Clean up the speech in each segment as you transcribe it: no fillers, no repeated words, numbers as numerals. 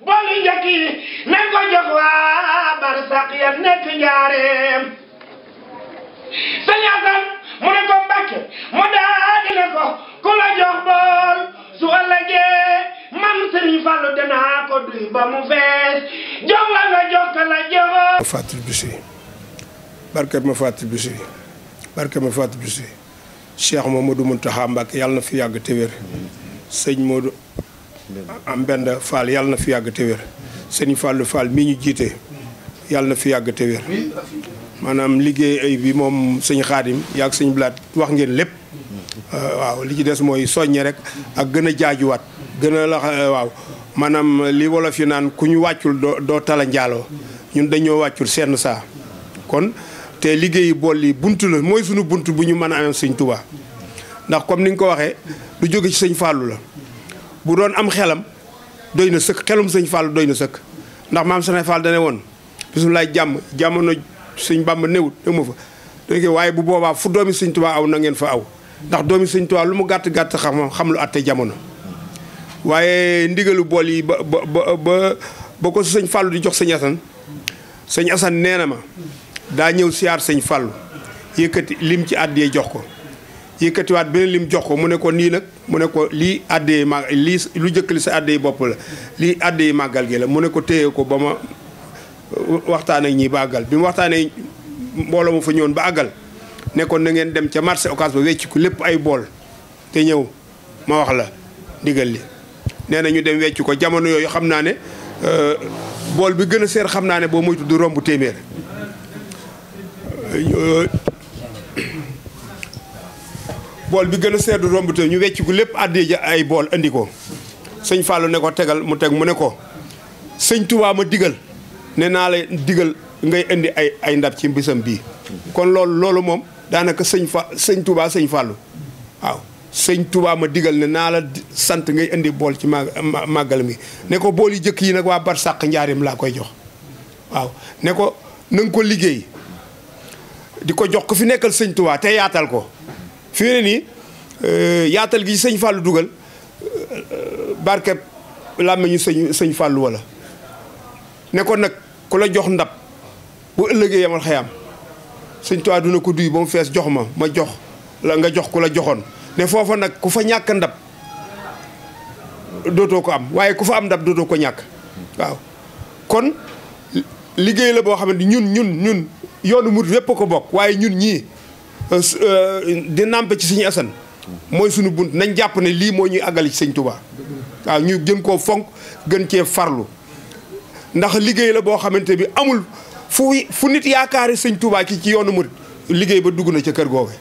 boolu njëkk yi nañ ko jox waa barsàq ya nekk njaareem sëñ Asan mu ne ko Mbàkke mu daal di ne ko ku la jox bool su ëllëgee man Sëriñ Fallu danaa ko duy ba mu fees jox la nga jox ka la joxoo Fatou Bichri barke ma Fatou Bichri barke ma Fatou Bichri Cheikh Mamadou Mountakha Mbacké yàlla na fi yàgg te wér sëñ Modou am benn Fall yàlla na fi yàgg te wér sëñ Fallou Fall mii ñu jiite yàlla na fi yàgg te wér maanaam liggéey ay bi moom sëñ Xaadim yàgg sëñ Blaat wax ngeen lépp waaw li ci des mooy soññe rek ak gën a jaajuwaat gën a la waaw maanaam li wolof yi naan ku ñu wàccul doo tala njaaloo ñun dañoo wàccul seen saa kon te liggéeyi bool yi bunt la mooy sunu bunt bu ñu mën a amee sëñ Tuubaa ndax comme ni nga ko waxee du jóge ci sëñ Fallou la bu doon am xelam doy na sëkk xelum sëñ Fallou doy na sëkk ndax maam Sëñ Fall dane woon bisimilaay jamono sëñ Bàmba néewut néew ma fa dégg waaye bu boobaa fu doomi sëñ Tuubaa aw na ngeen fa aw ndax doomi sëñ Tuubaa lu mu gàtt-gàtt xam lu àtte jamono waaye ndigalu bool yi ba ko sëñ Fallou di jox sëñ Asan nee na ma daa ñëw siyaar sëñ Fallou yëkkati lim ci àddee jox ko yëkkatiwaat beneen lim jox ko mu ne ko nii nag mu ne ko lii àddee lii lu jëkk li sa àddee bopp la lii àddee màggal gi la mu ne ko téye ko ba ma waxtaan ak ñi ba àggal bi mu waxtaanee mbooloo mu fa ñëwoon ba àggal ne ko na ngeen dem ca marché Ocass ba wecc ko lépp ay bool te ñëw ma wax la ndigal li nee na ñu dem wecc ko jamono yooyu xam naa ne bool bi gën a seer xam naa ne boo moytu du romb téeméer bool bi gën a seer du romb téeméer ñu wecc ko lépp àddee ja ay bool andi ko sëñ Fallou ne ko tegal mu teg mu ne ko sëñ Tuubaa ma digal ne naa la digal ngay indi ay ndab ci bisam bii kon loolu moom daanaka sëñ Tuubaa sëñ Fallou waaw sëñ Tuubaa ma digal ne naa la sant ngay indi bool ci màggal mi ne ko bool yi jëkk yi nag waa barsàq njaarim laa koy jox waaw ne ko na nga ko liggéey di ko jox ko fi nekkal sëñ Tuubaa te yaatal ko fi ne nii yaatal gi sëñ Fallou dugal barke làmmiñu sëñ Fallou wala ne ko nag ku la jox ndab bu ëllëgee yamal xayaam sëñ Tuubaa duna ko duy ba mu fees jox ma jox la nga jox ku la joxoon ne foofa nag ku fa ñàkk ndab dootoo ko am waaye ku fa am ndab dootoo ko ñàkk waaw kon liggéey la boo xam ne ñun yoonu murid yépp ko bokk waaye ñun ñii di nàmpe ci Sëñ Asan mooy sunu bunt nañ jàpp ne lii moo ñuy àggali ci sëñ Tuubaa waaw ñu gën koo fonk gën cee farlu ndax liggéey la boo xamante bi amul fu nit yaakaari sëñ Tuubaa ci yoonu murid liggéey ba dugg na ca kër googu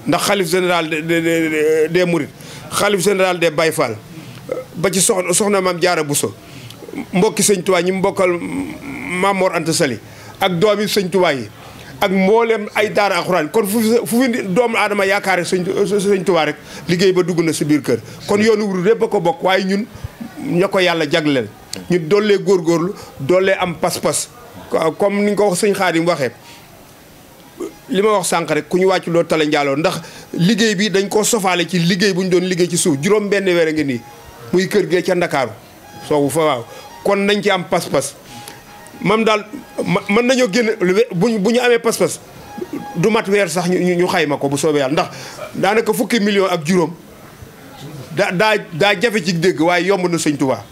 ndax xalif général des Mourides xalif général des Baye Fall ba ci soxna Maam Jaara Buso mbokki sëñ Tuubaa ñi mbokkal Maam Mor Anta Sali ak doomi sëñ Tuubaa yi ak mboolem ay daara alxuraan kon fu fi doomu aadama yaakaare sëñ Tuubaa rek liggéey ba dugg na si biir kër kon yoonu wuru répp a ko bokk waaye ñun ña ko yàlla jagleel ñu dollee góorgóorlu dollee am pas-pas comme ni nga ko wax sëñ Xaadim waxee li ma wax sànq rek ku ñu wàcc loo tala njaaloo ndax liggéey bi dañ koo sofaale ci liggéey bu ñu doon liggéey ci suuf juróom benn weer a ngi nii muy kër gee ca Ndakaaru soogu fa waaw kon nañ ci am pas-pas mam daal mën nañoo génn bu ñu amee pas-pas du mat weer sax ñu xayma ko bu soobee yàlla ndax daanaka fukki million ak juróom daa jafe ci dégg waaye yomb na sëñ Tuubaa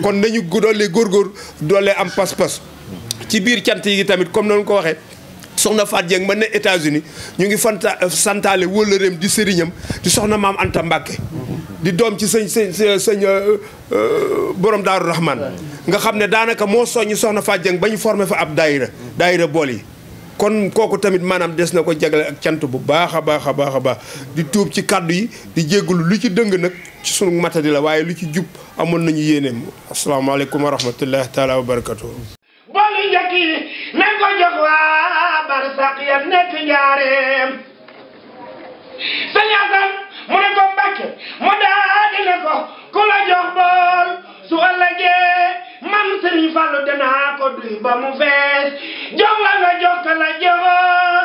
kon nañu doolee góorgóor doolee am pas-pas ci biir cant yi tamit comme noonu ko waxee soxna Faat Dieng mën na États-Unis ñu ngi santaale wóllëreem di sëriñam di soxna Maam Anta Mbàkke di doom ci sëñ borom Daaru Rahman nga xam ne daanaka moo soññ soxna Faat Dieng ba ñu formé fa ab daayira bool yi kon kooku tamit maanaam des na ko jagle ak cant bu baax a baax a baax a baax di tuub ci kàddu yi di jégalu lu ci dëng nag ci sunu matadi la waaye lu ci jub amoon nañu yéeneem asalaamaaleykum wa rahmatullahi taala wa barakatuh boolu njëkk yi nañ ko jox waa barsàq ya nekk njaareem sëñ Asan mu ne ko Mbàkke mu daal di ne ko ku la jox bool su ëllëgee man Sëriñ Fallu danaa ko duy ba mu fees jox la nga jox ka la joxoon